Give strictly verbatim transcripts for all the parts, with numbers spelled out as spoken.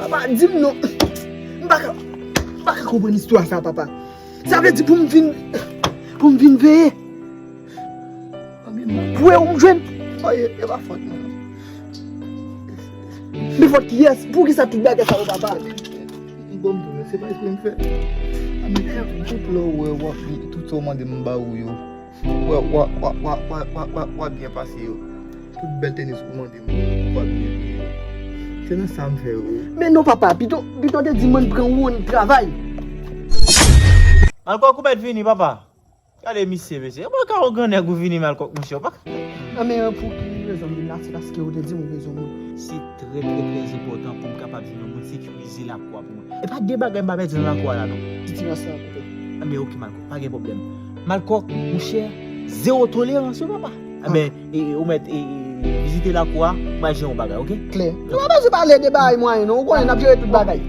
Papa, di m non. M pa ka, m pa ka konprann istwa sa, papa. Sa vle di pou m vin, pou m vin veye. Pou wè ou m jwenn. Oye, e pa fòt mwen non. Men fòt kiyès? Poukisa tout bagay sa yo, papa? M bon, m se pa espre m fè. Anben, tout lè w wè w ap, tout sa w mande m ba ou yo. W ap, w ap, w ap, w ap, w ap, w ap, w ap, w ap byen pase yo. Tout bèl tenis ou mande m, w ap byen jwe yo. Se nan sa m fè yo. Men non, papa, pito, pito te di mwen pran ou an travay. Malkòk ou mèt vini, papa. Gade misye, mesye. Mwen ka yon grannèg ou vini, Malkòk, monchè. Ou pa ka. Anben, pou ki rezon m vin la? Se paske ou te di m ou bezwen moun. Se trè, trè, trè enpòtan pou m kapab jwenn yon moun sekirize lakou a pou mwen. E pa de bagay m pa mèt jwenn nan lakou a la non. Sitirans lan koupe. Anben, oke, Malkòk, pa gen pwoblèm. Malkòk, monchè, zewo tolerans wi, papa. Anben, e, e, ou mèt, e, e, vizite lakou a, m pral jwenn yon bagay, oke? Klè. Nou pa bezwen pale de bagay mwayen non. Ou konnen n ap jere tout bagay.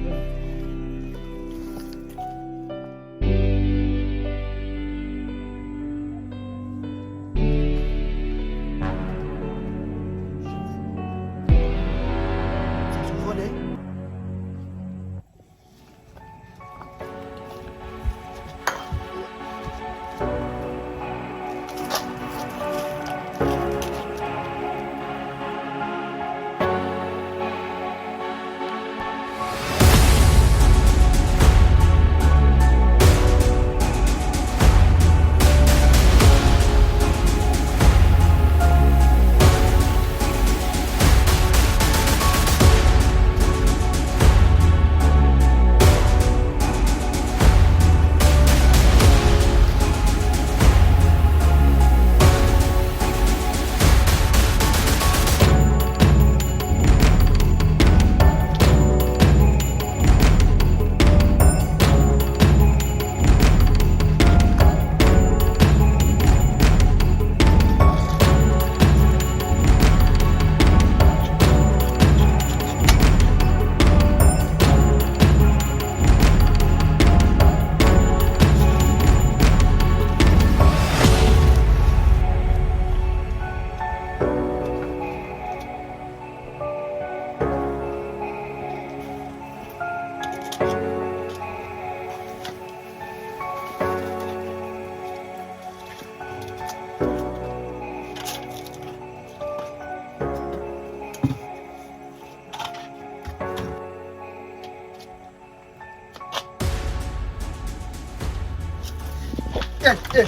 Eh, eh.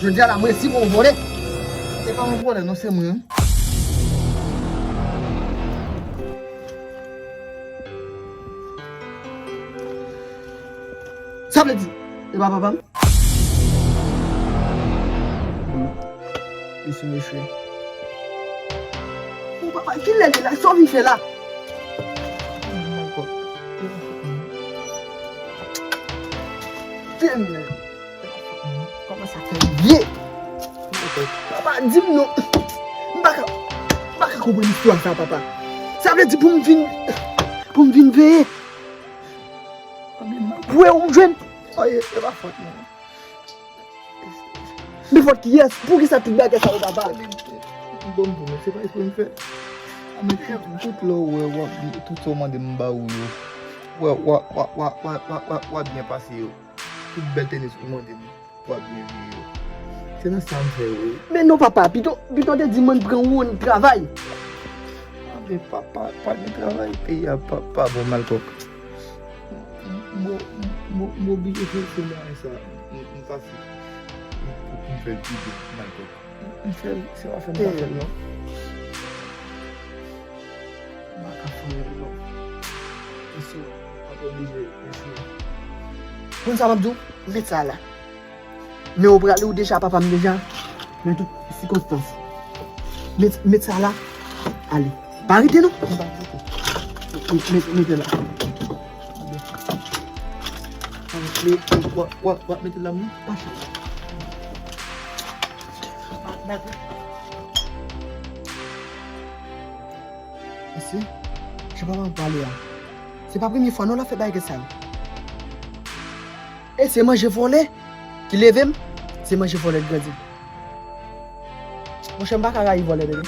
Jodi a la, mwen si bon vòlè. E pa yon vòlè, non, se mwen. Sa vle di, e pa papa m? Li sou mesye. Bon, papa, kilè li la? Sa w vin fè la? Kòman sa fè rive? Papa, di m non. M pa ka, m pa ka konprann istwa sa, papa. Sa vle di pou m vin, pou m vin veye. Pou wè ou m jwenn. Oye, e pa fòt mwen. Men fòt kiyès? Poukisa tout bagay sa yo, papa? M bon pou mwen, se pa espre m fè. Anben, tout lè w wè w ap, tout sa w mande m ba ou yo. W ap, w ap, w ap byen pase yo. Tout bèl tenis ou mande m, w ap byen jwe yo. Se nan sa m fè yo. Men non, papa, pito, pito te di mwen pran ou an travay. Anben, papa, pa gen travay, peyi a pa, pa bon, Malkòk. M, m, m, m oblije fè se mwayen sa. M, m pase. M, m fè l pi byen, Malkòk. M fè l, se pa fè m pa fè l, non. M pa ka fè l, non. Mesye, m ap oblije eseye. Konn sa m ap di w? Met sa la. Men ou prale, ou deja papa m deja. Men tout sikonstans. Met, met sa la. Ale. Pa rete non. Met, met, mete la. Met, w ap, w ap, w ap mete la, wi. Pa chanje. Mesye, jan papa m pale a, se pa premye fwa non l ap fè bagay sa yo. E se manje vòlè ki leve m, se manje vòlè ki grandi m. Monchè, m pa ka rayi vòlè, bebe.